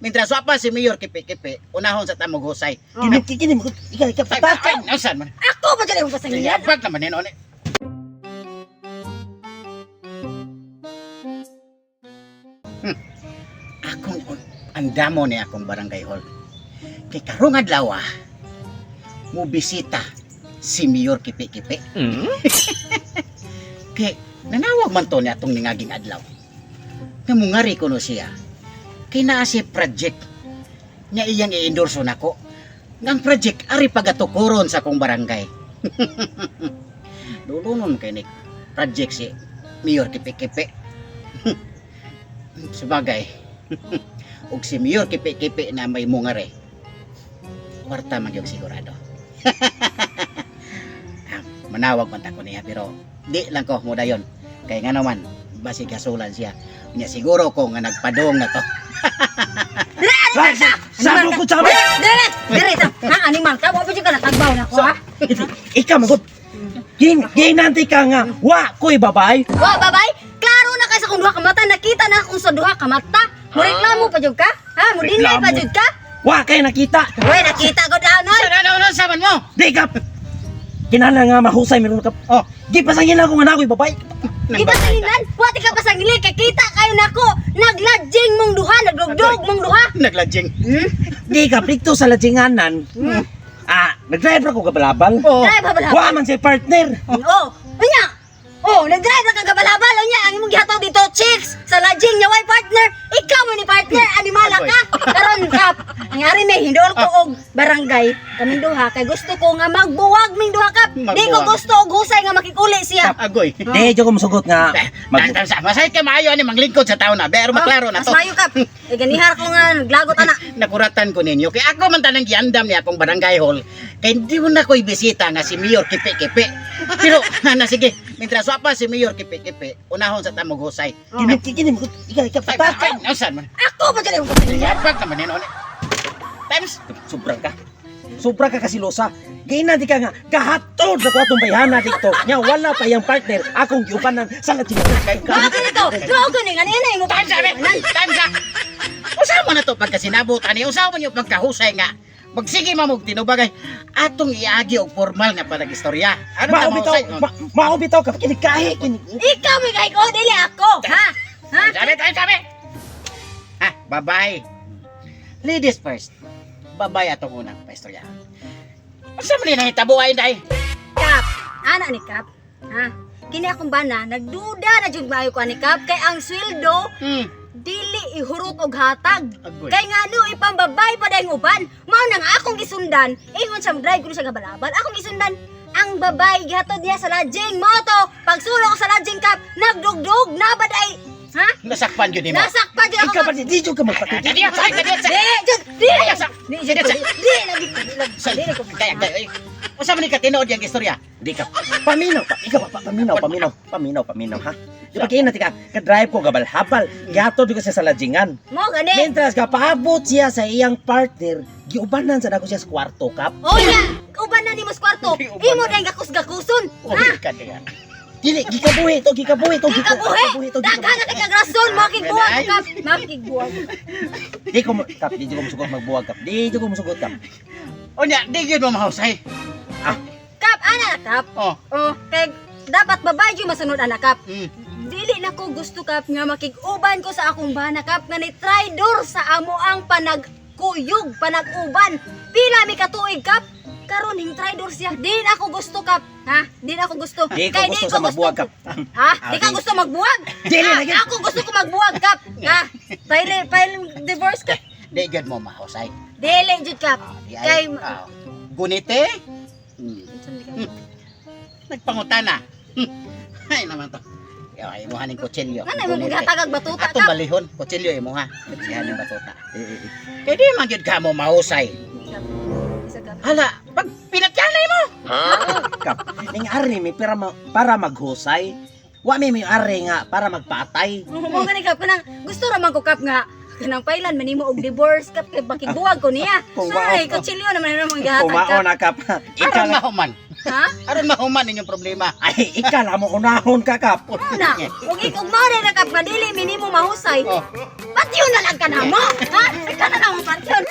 Mientras wa pa si Mayor Kipi-Kipi, unahon sa tamog husay. Kini kini mo ikaw ikaw Ay, pataka. ay, nausan man. Ako ba dyan yung pasangilan? Yabag naman yun, oni. Akong andamo ni akong barangay hall. Kay karong adlaw mo bisita si Mayor Kipi-Kipi. Kay nanawag man to ni atong ningaging adlaw. Nga mungari kuno siya. Kay naa si project nga iyang i-endorso nako. Nga ang project ari pagatukuron sa akong barangay. Dulunon kay ni project si Mayor Kipi-Kipi. Sabagay. Ug si Mayor Kipi-Kipi na may mungari. Kwarta man gyud sigurado. Ah, manawag man ta ko niya pero di lang ko mo dayon. Kay nga naman basig hasulan siya. Nya siguro ko nga nagpadong na to. Sabo ko sabi. Dire! Dire! Ha? Animal ka? Wa pa dyan ka natagbaw na ko, ha? Ikaw mo Ging ginanti ka nga wa koy babay. Wa, babay! Klaro na kay sa kung duha ka mata. Nakita na akong sa duha ka mata. Mo reklamo pa jud ka? Ha? Mo deny pa Reklamo. jud ka? Wa kay nakita. Uy, nakita ko daan, oy! Sa ano ano sa man mo? Di ka. Kinahanglan nga mahusay meron ka. Oh, Di pasangin ako nga na ako'y babay. Di ba sangilan? Wa ti ka pasangili kay kita kayo nako. Nagladjing mong duha, nagdugdog mong duha. Nagladjing. Di ka dito sa ladjinganan. Ah, nag-drive ra ko kabalabal. Oh. Drive habalabal. Wa man si partner. Oh, unya. Oh, nag-drive na kagabalabal unya ang imong gihatag dito chicks sa lodging niya way partner. Ikaw mo ni partner, animala ka. Karon kap. Ang ari may hindol ko og barangay kaming duha kay gusto ko nga magbuwag ming duha kap. Di ko Magbuwag. gusto og husay nga makikuli siya. Agoy. Di jud ko musugot nga mag Mag sa masay kay maayo ani manglingkod sa taon na. Pero maklaro na Mas to. maayo kap. E ganihar ko nga naglagot ana. Nakuratan ko ninyo kay ako man tanang giandam ni akong barangay hall kay hindi mo na ko'y bisita nga si Mayor Kipi-Kipi. Pero ana sige, mientras wa pa si Mayor Kipi-Kipi, unahon sa tamog husay. Kini kini mo ikaw ikaw Ay, pataka. ay, nausan man. Ako ba dyan yung pasangilan? Yabag naman yun, oni. Times Sobra ka. Sobra ka kasi losa. Ginanti ka nga kahatod na ko atong bayhana dito. Nya wala pa yang partner akong giubanan sa ladjinganan. Mga ganito, tuo ko ni nga ina imo Time sabi! Time sa! Usaha mo na to pagkasinabot ani, usaha mo niyo pagkahusay nga. Magsige mamog tinubagay atong iagi og formal nga panagistorya. Ano ta Mao bitaw, mahusay? mao bitaw ka kini kahi kini. Ikaw may kay ko dili ako, ha? Ha? Time sabi, time sabi. Ha, bye-bye. Ladies first. Bye-bye atong unang paistorya. Unsa man ni nahitabo ay day? Kap, ana ni Kap. Ha? Kini akong bana, nagduda na jud maayo ko ani Kap kay ang sweldo dili ihurot og hatag. Agoy. Kay ngano ipambabay pa dayong uban. Mao na nga akong gisundan, ingon siya drive kuno siya gabalabal. Akong gisundan ang babay gihatod niya sa lodging mo to. Pagsulok ko sa lodging Kap, nagdugdug na ba day? Ha? Nasakpan gyud nimo. Nasakpan jud ako. Ikaw ba di jud ka magpatuti? Kadiyo sa, kadiyo sa. Di, jud, di. Kaya sa- Di, jud, kadiyo sa. di, lagi, lagi, Sa dili ko. kaya kaya. Unsa man ni katinuod yang istorya? Di ka. Paminaw pa. Ikaw pa paminaw, paminaw, paminaw, paminaw ha. Di ba kaya ka ka-drive ko gabalhabal. Gihatod ko siya sa ladjingan. Mo gani. Mientras ka paabot siya sa iyang partner, giubanan sa dako siya sa kwarto kap. Oh ya, uban na nimo sa kwarto. Uban Imo na. dahil gakus-gakuson. Uy, Ha? kadiya. Dili gikabuhi to, gikabuhi to, Gikabuhi. to, Daghan na kay kagrason, makigbuwag Ay. ka. Makigbuwag. Di ko kap, di ko musugot magbuwag kap. Di ko musugot kap. Unya, di gyud mo mahusay. Kap, ana na kap. Oh. Oh, kay dapat babae yung masunod ana kap. Dili na ko gusto kap nga makig-uban ko sa akong bana kap nga ni traidor sa amo ang panagkuyog, panag-uban. Pila mi katuig kap. Karon hing traidor siya. Di na ako gusto kap. Ha? Di na ako gusto. Di ko Kay gusto sa magbuwag kap. Ha? Di ka Ah, di. gusto magbuwag? Dili Ha? na gyud. Ako gusto ko magbuwag kap. Ha? File file divorce ka. Di gyud mo mahusay. Dili jud kap. Ah, di Kay ay, gunite. Nagpangutana. Ay naman to. Ay, imuha ning kutsilyo. Nga na mo Gunite. gihatagag batuta Atong kap. balihon, kutsilyo imuha. Siya ning batuta. Kay di man gyud ka mo mahusay. Isa kap. Hala, pag pinatyanay mo. Kap. Ning ari mi para para maghusay. Wa mi may ari nga para magpatay. Mo gani kap kanang gusto ra man ko kap nga kanang pailan manimo og divorce kap kay makigbuwag ko niya. Kung Ay, mao- kutsilyo naman naman gihatag Kung mao kap. na kap. Ikaw Aron na mahuman. Ha? Aron mahuman ninyong problema. Ay, ikaw mo unahon ka, Kap. Na, ug ikaw mao na kap nga dili minimo mahusay. Oh. Patyon na lang ka na mo. Ha? Ikaw na lang mo patyon.